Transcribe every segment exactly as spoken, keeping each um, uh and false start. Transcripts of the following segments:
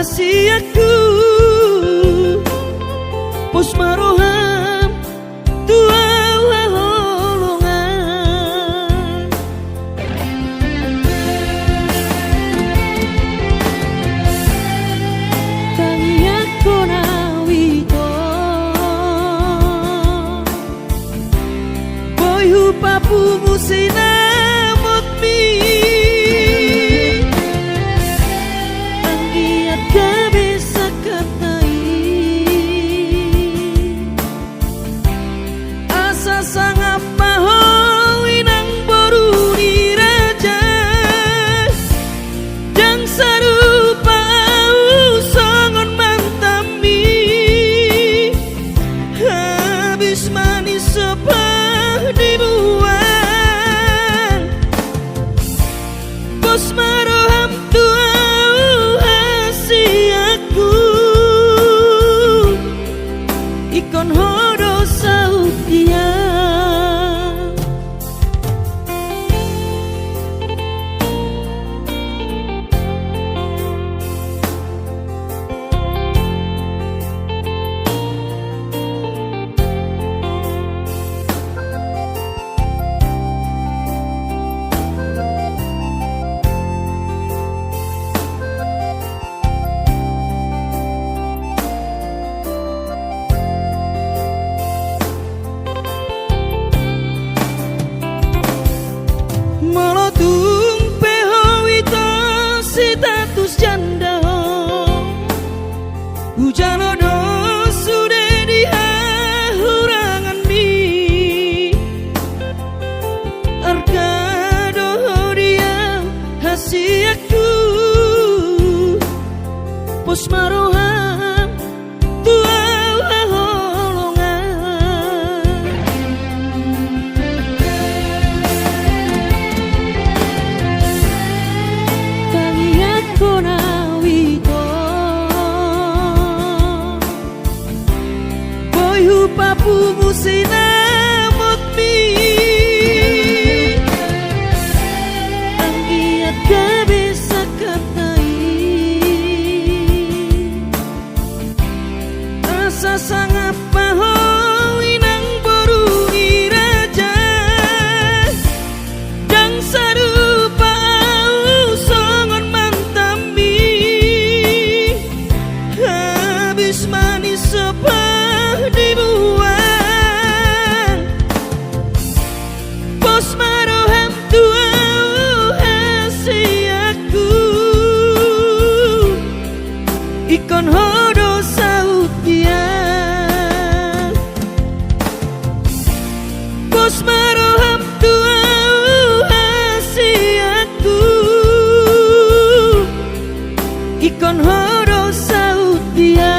Siakku, pos ma roham tu ahu haholongan. Tangiangkon ahu ito, boi hupapungu sinamotmi. Anggiat gabe sangkapta i, asa sangap ma ho inang boru ni raja. Ndang sarupa ahu songon mantanmi, habis manis so pahadibuan. Pos ma roham tu ahu hasiakku, ingkon ho do saut dia. Molo tung pe ho ito sitatus janda ho, hujalo do sude di hahuranganmi. Arga do ho dia hasiakku, pos ma roham tu ahu haholongan. Tangiangkon ahu ito, boi hupapungu sinamotmi. Anggiat gabe sangkapta i, asa sangap ma ho inang boru ni raja. Ndang sarupa ahu songon mantanmi, habis manis so pahadibuan. Pos ma roham tu ahu hasiakku, ingkon ho do saut dia. Pos ma roham tu ahu hasiakku, ingkon ho do saut dia.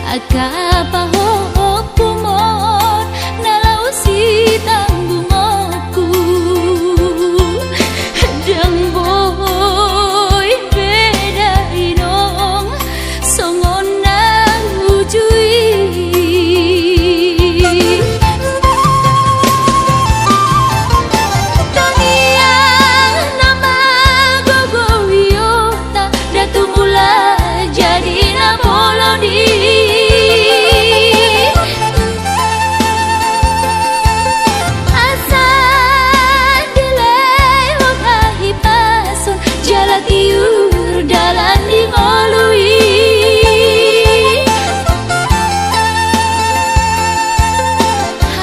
Angka pahompuhon na laho sitanggungonku, ndang boi be da inong songon na uju i. Tangiang na magogo i, ota, da tumula jadi na bolon i. Asa dilehon hahipason jala tiur dalan di ngolu i.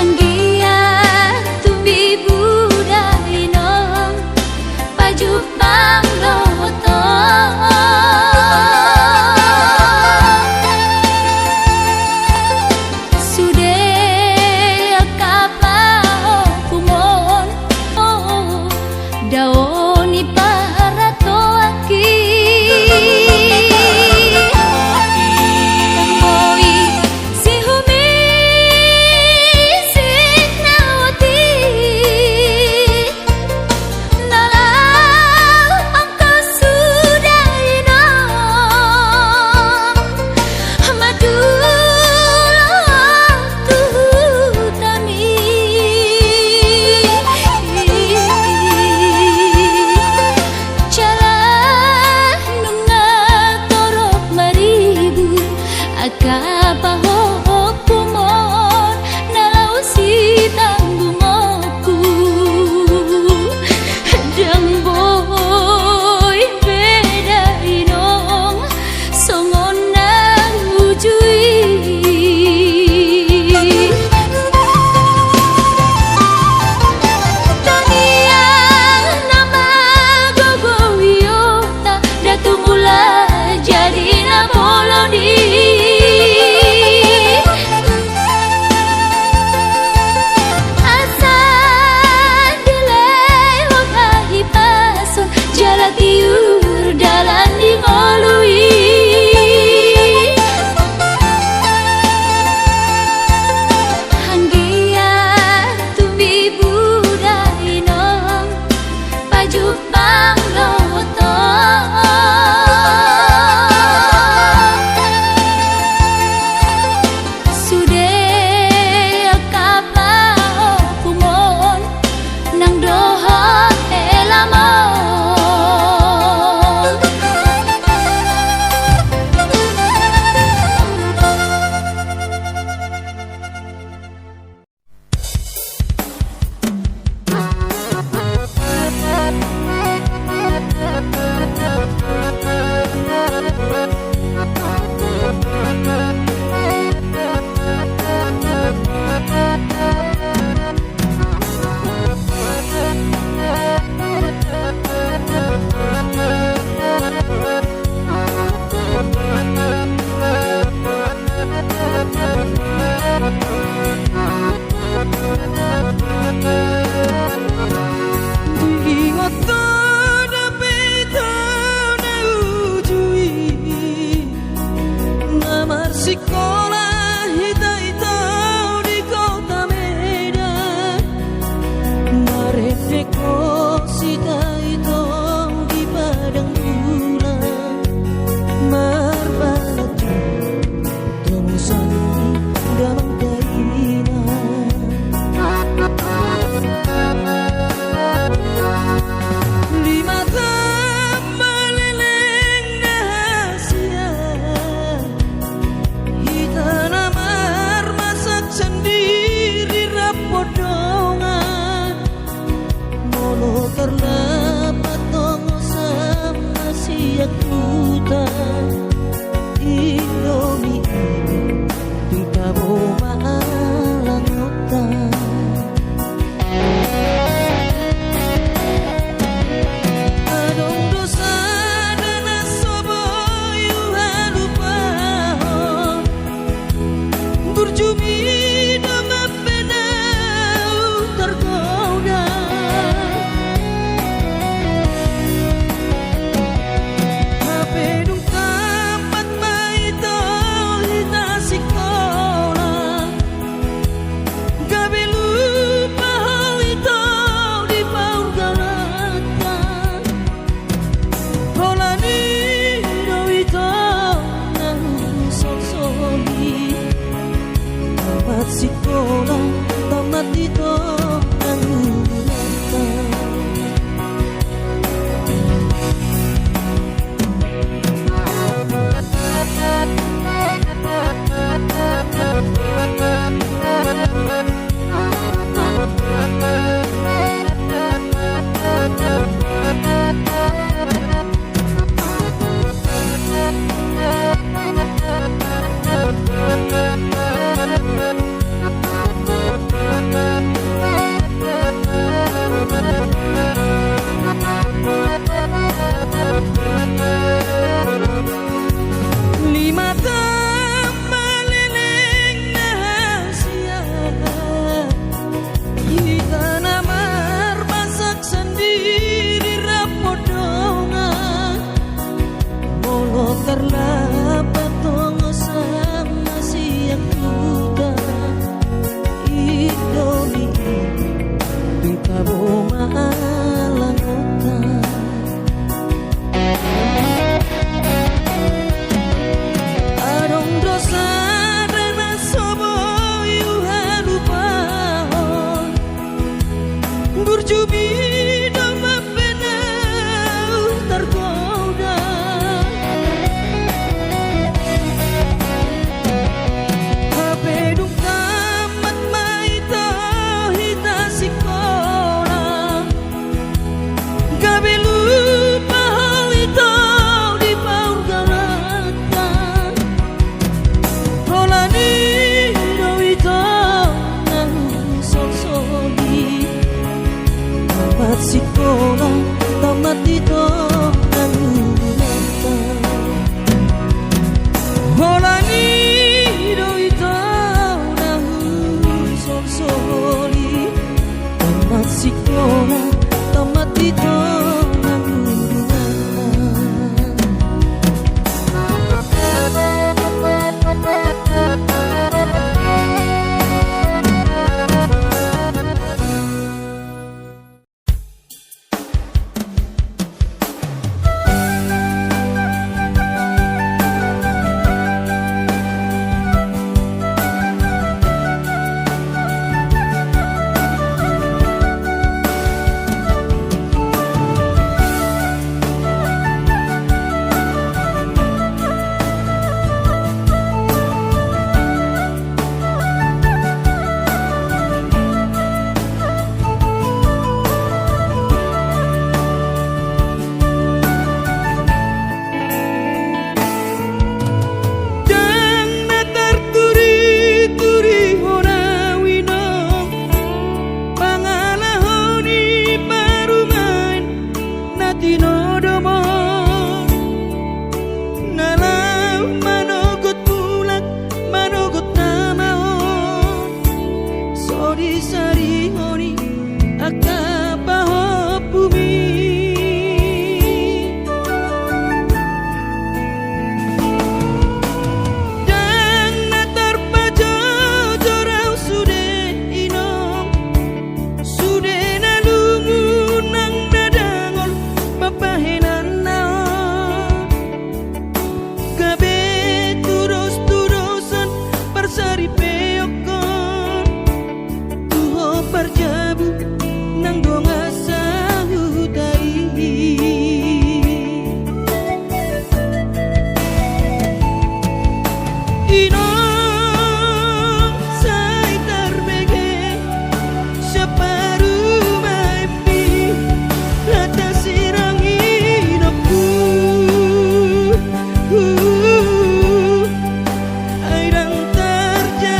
Anggiat tumbi buda inong pajumpang dohot ho. Sude angka pahompuhon, dao ni paratoanki. Ndang boi sihumisik na oti, na laho mangkasuda inong madula tu hutami. Jala nunga torop maribur angka pahompuhon na laho sitanggungonku, ndang boi be da inong songon na uju i. Tangiang na magogo i, ota, da tumula jadi na bolon i. Asa dilehon hahipason jala tiur dalan di ngolu i. Anggiat tumbi buda inong pajumpang dohot ho. Sude angka pahompuhon nang dohot helamon. Diingot ho dope taon na uju i, na marsikola hita i tong di Kota Medan, marende koshita i tong di padang tulang, marpalanjut tomusan damang dainang. Sikola tamat di tonga ni hulahula. Lima tamba leleng na hasian, hita na marbasak sandiri rap dongan. Molo tarlambat tongon sama sian huta, indomie tung tabo ma alangonta. Adong do sada na so boi huhalupahon. Burju bidang ma pe na targoda. Hape dung tamat ma ito hita sikola, gabe lupa ho ito di paurgalanta. Holan i do ito na husolsoli, tamat sikola, tamat di tonga ni hulahulanta. Holan i do ito na husolsoli, tamat sikola, tamat di tonga ni hulahulanta. Ndang na tarturituri hona, inong, pangalaho ni parumaen na tinodomon, na laho manogot mulak, manogot na maol. So disarihon i angka pahompumi. Ndang na tarpajojor au sude, inong, sude na lungun nang na dangol pambahenanna on. Gabe tudostudosan parsaripeonhon tu hombar jabu nang dongan sahuta i. Inong, sai tarbege sian parumaenmi hata sirang inongku. Ai ndang tarjadi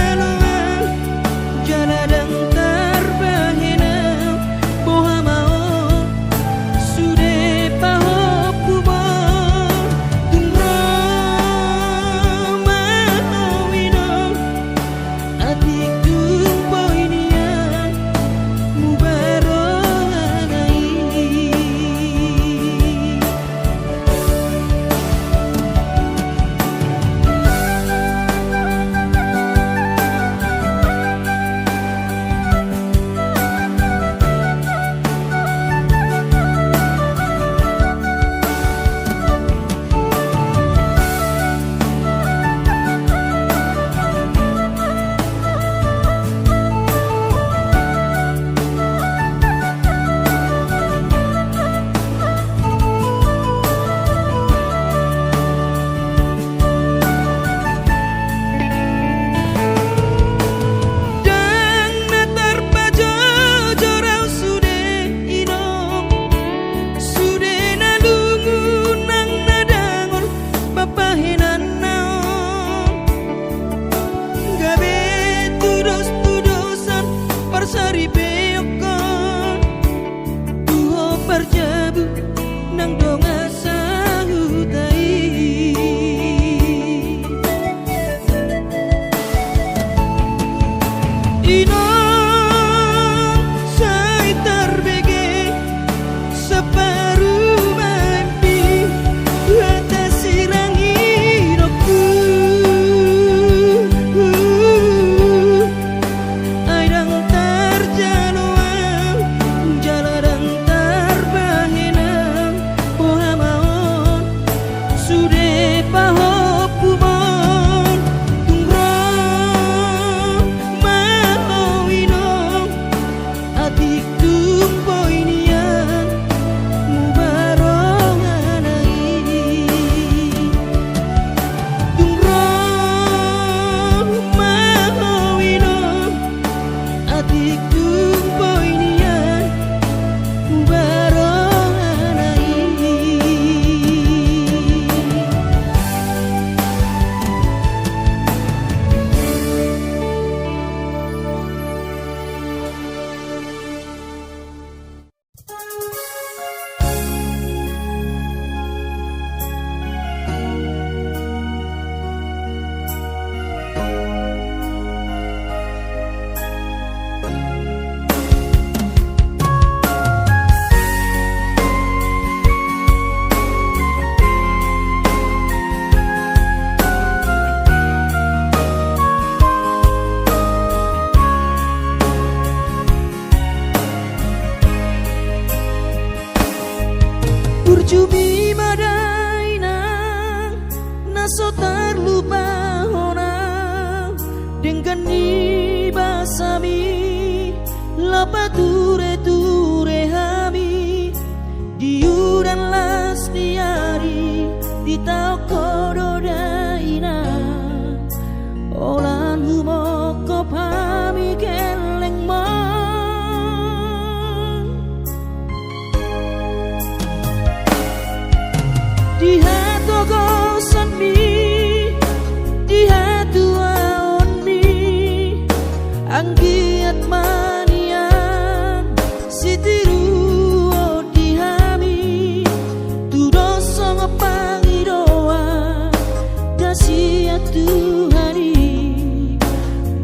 Saripeokkon tu ho parjabu nang dongan sahuta i. Inong sai tarbege saparumaenpi hata sirang inongku. Ai ndang tarjalo au jala ndang tarbahen au boha ma on sude pahompumon. Tung ro ma ho inong, atik tung boi nian mubarohana i. Tung ro ma ho inong, atik tung boi nian mubarohana i. Burju mi ma dainang na so tarlupa hona, denggan ni basami laho patureture hami. Di udan las ni ari ditaon ho do dainang, holan humongkop hami gellengmon. Di hatogosanmi, di hatuaonmi, anggiat ma nian sitiruon di hami, tudos songon pangidoan na sian Tuhan i,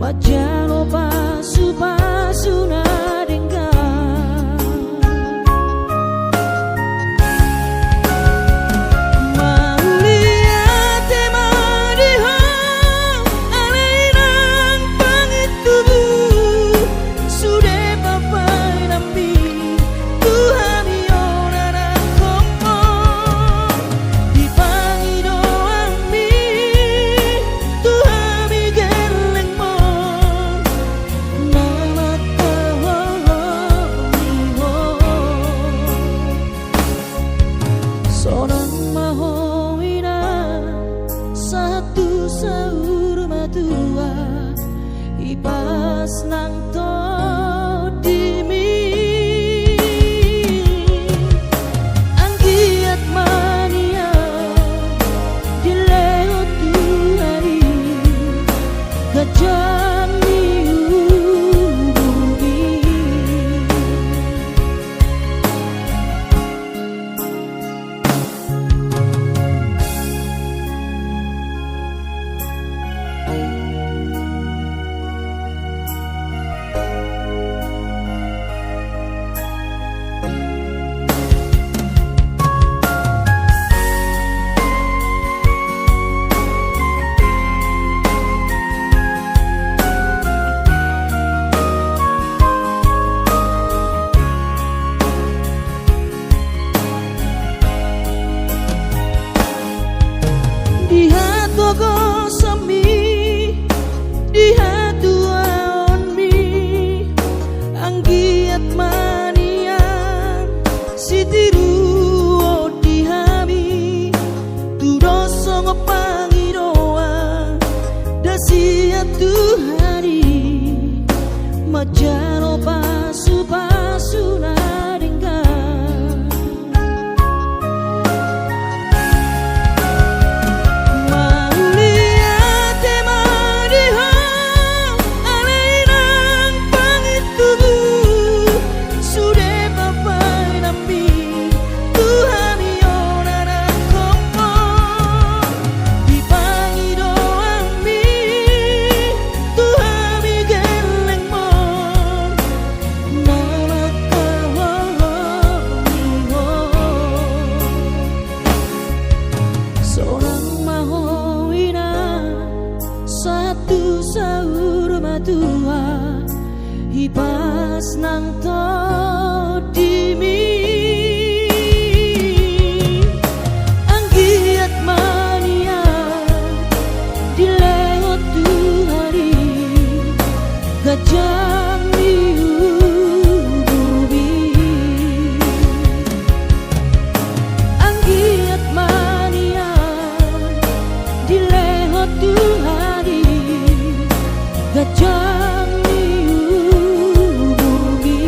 manjalo pasupasu na denggan. Mauliate ma di Ho, ale Inang pangintubu, sude pambahenanmi tu hami on anakkonmu. Di pangidoanmi tu hami gellengmon, na mangkaholongi Ho. Sonang ma Ho Inang sahat tu saur matua, hipas nang tondimi. Anggiat ma nian dilehon Tuhan i ganjang ni umurmi. tua, hipas nang tondimi. Anggiat ma nian dilehon Tuhan i ganjang ni umurmi. Anggiat ma nian dilehon Tuhan i ganjang ni umurmi.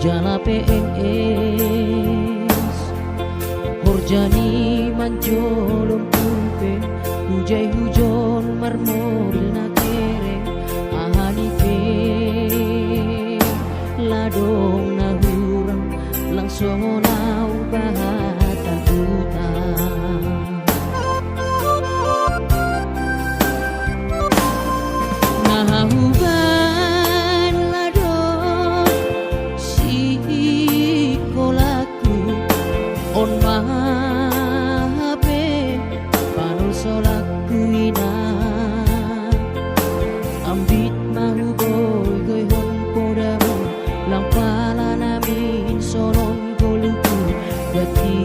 jala pe eng es. Horja ni manjolom tu pe, hujai hujon marmobil na kereng, aha ni pe ladong na hurang, langsung onau bahat angkutan. Na hubaen ladong sikolangku, on ma hape panolsolangku inang. Ambit ma hugoigoihon podamu, lam pala namin sonon goluku, ganti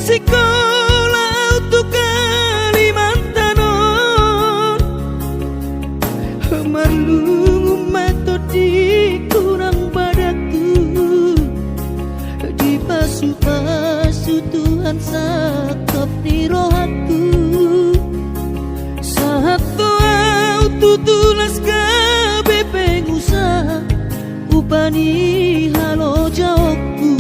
Sikola au tu Kalimantan on, marlungun ma tondingku nang badangku, dipasupasu Tuhan sangkap ni rohangku. Sahat do au tutu las gabe pengusaha, upa ni halojaonku.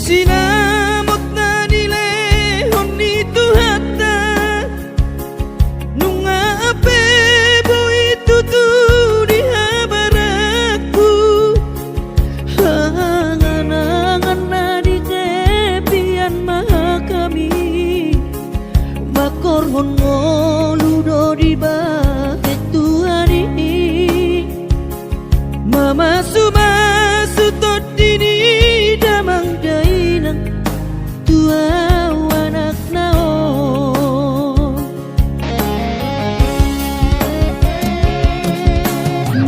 Sinamot na nilehon ni Tuhanta, nunga pe boi tutu di habaranku. Angan-angan na di tepian ma hami, mangkorhon ngolu do dibahen Tuhan i. Mamasu-masu tondi ni damang dainang tu au anakna on.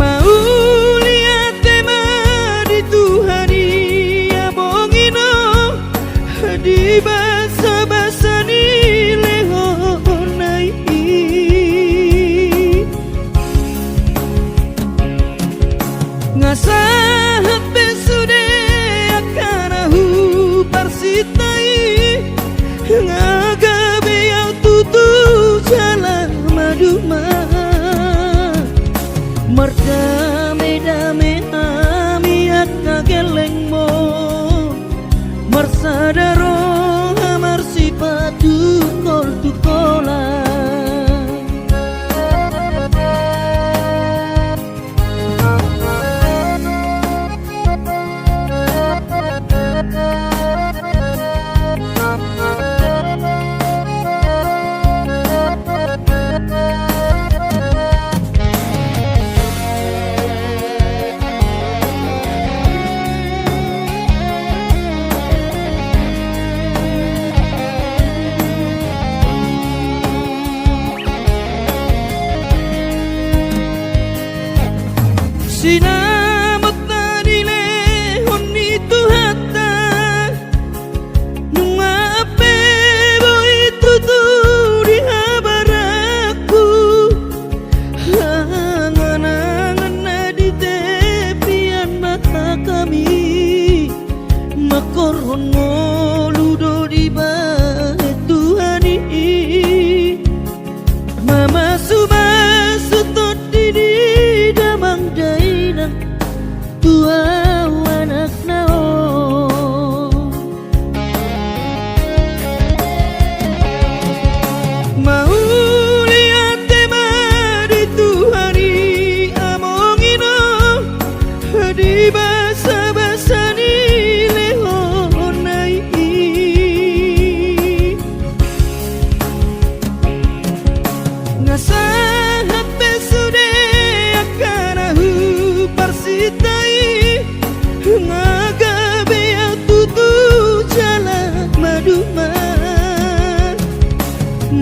Mauliate ma di Tuhan i, amongin on, di basa-basa ni lehonna i. Nga sahat be sude angka na huparsinta i, nga gabe au tutu jala maduma. Mardame-dame hami angka gellengmon, marsada roha marsipatuhol tu holan. Sinamot na nilehon ni Tuhanta, nunga pe boi tutu di habaranku. Angan-angan na di tepian ma hami, mangkorhon ngolu do dibahen Tuhan i. Mamasu-masu tondi ni damang dainang tu au anakna on. Mauliate ma di Tuhan i, amongin on, di basa-basa ni lehonna i. Nga sahat be sude angka na huparsinta i, nga gabe au tutu jala maduma.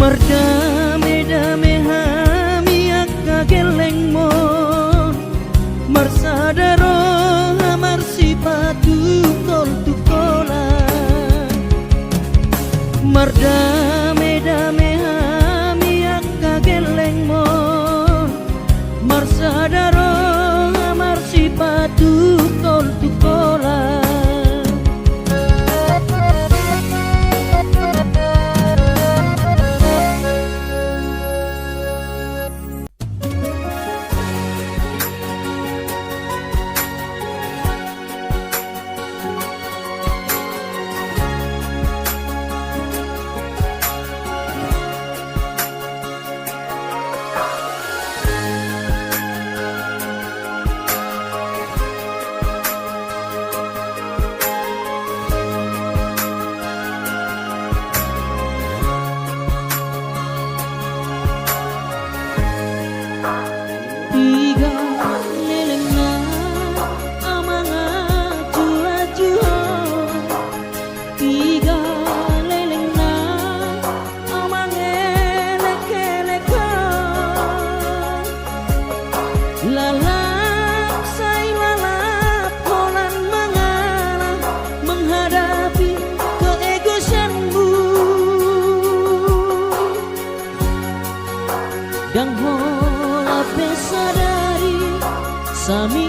Mardame-dame hami angka gellengmon, marsada roha marsipatuhol tu holan. Mardame-dame hami angka gellengmon, marsada roha marsipatuhol tu holan.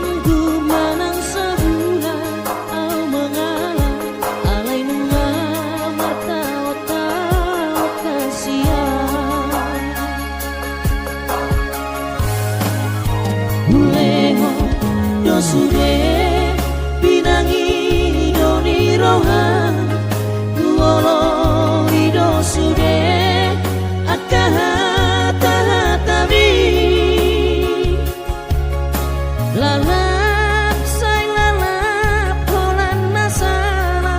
Nunga manang sabulan au mangalap, alai nunga martaon-taon hasian. Hulehon do sude pinangido ni roham, huoloi do sude angka hata-hatami. Lalap sai lalap holan na sala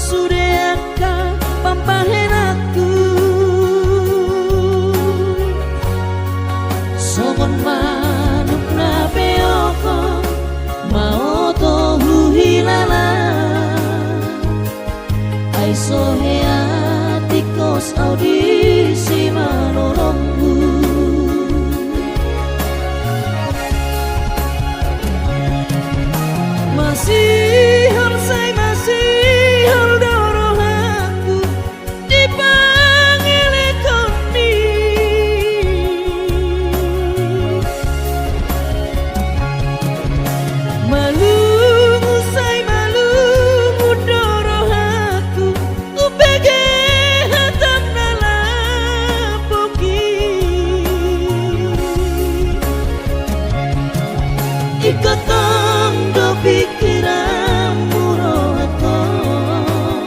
sude angka pambahenanku. Songon manuk na peokhon, maoto huhilala. Ai so hea tingkos au di simalolongmu. Masihol sai masihol do rohangku di pangelekon ni. Malungun sai malungun do rohangku umbege hatam na lapok i. Ingkon tong do pingkiranmu rohangkon.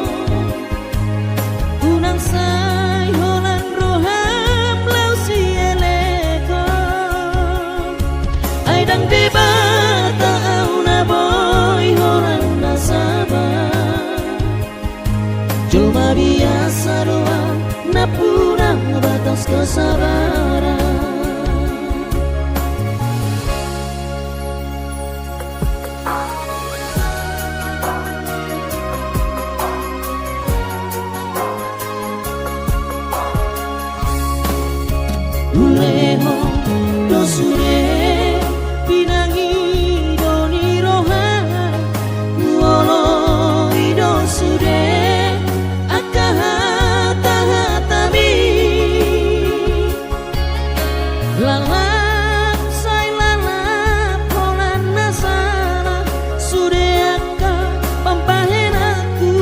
Unang sai holan roham laos ielekon. Ai ndang Debata au na boi holan na saba. Jolma biasa do au nampuna batas kesabaran. Hulehon do sude pinangido ni roha, huoloi do sude angka hata-hatami. Lalap sai lalap holan na sala sude angka pambahenanku.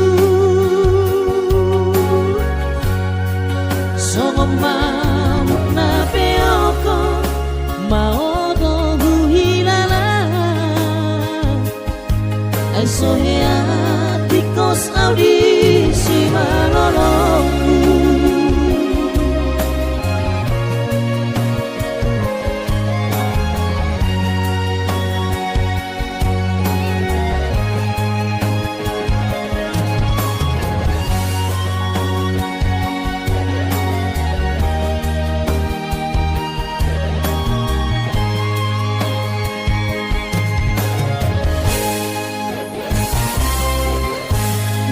Songon manuk na peokhon, maoto huhilala. Ai so hea tingkos au di simalolongmu.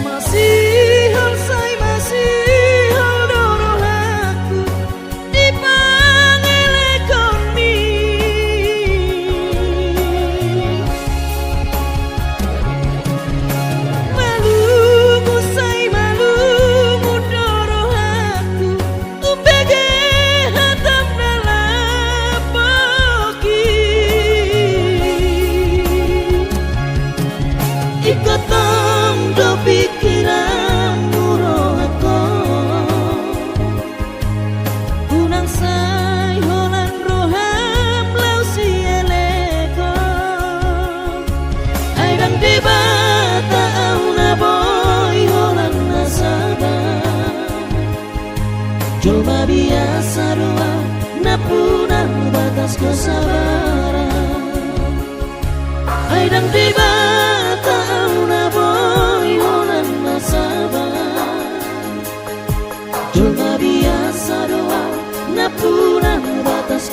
Masihol sai masihol do rohangku di pangelekon ni. Malungun sai malungun do rohangku umbege hatam na lapok i. Ingkon tong do pingkiranmu rohangkon. Unang sai holan roham laos ielekon. Ai ndang Debata au na boi holan na saba. Jolma biasa do au nampuna batas kesabaran. Ai ndang Debata au na boi holan na saba. Jolma biasa do au nampuna batas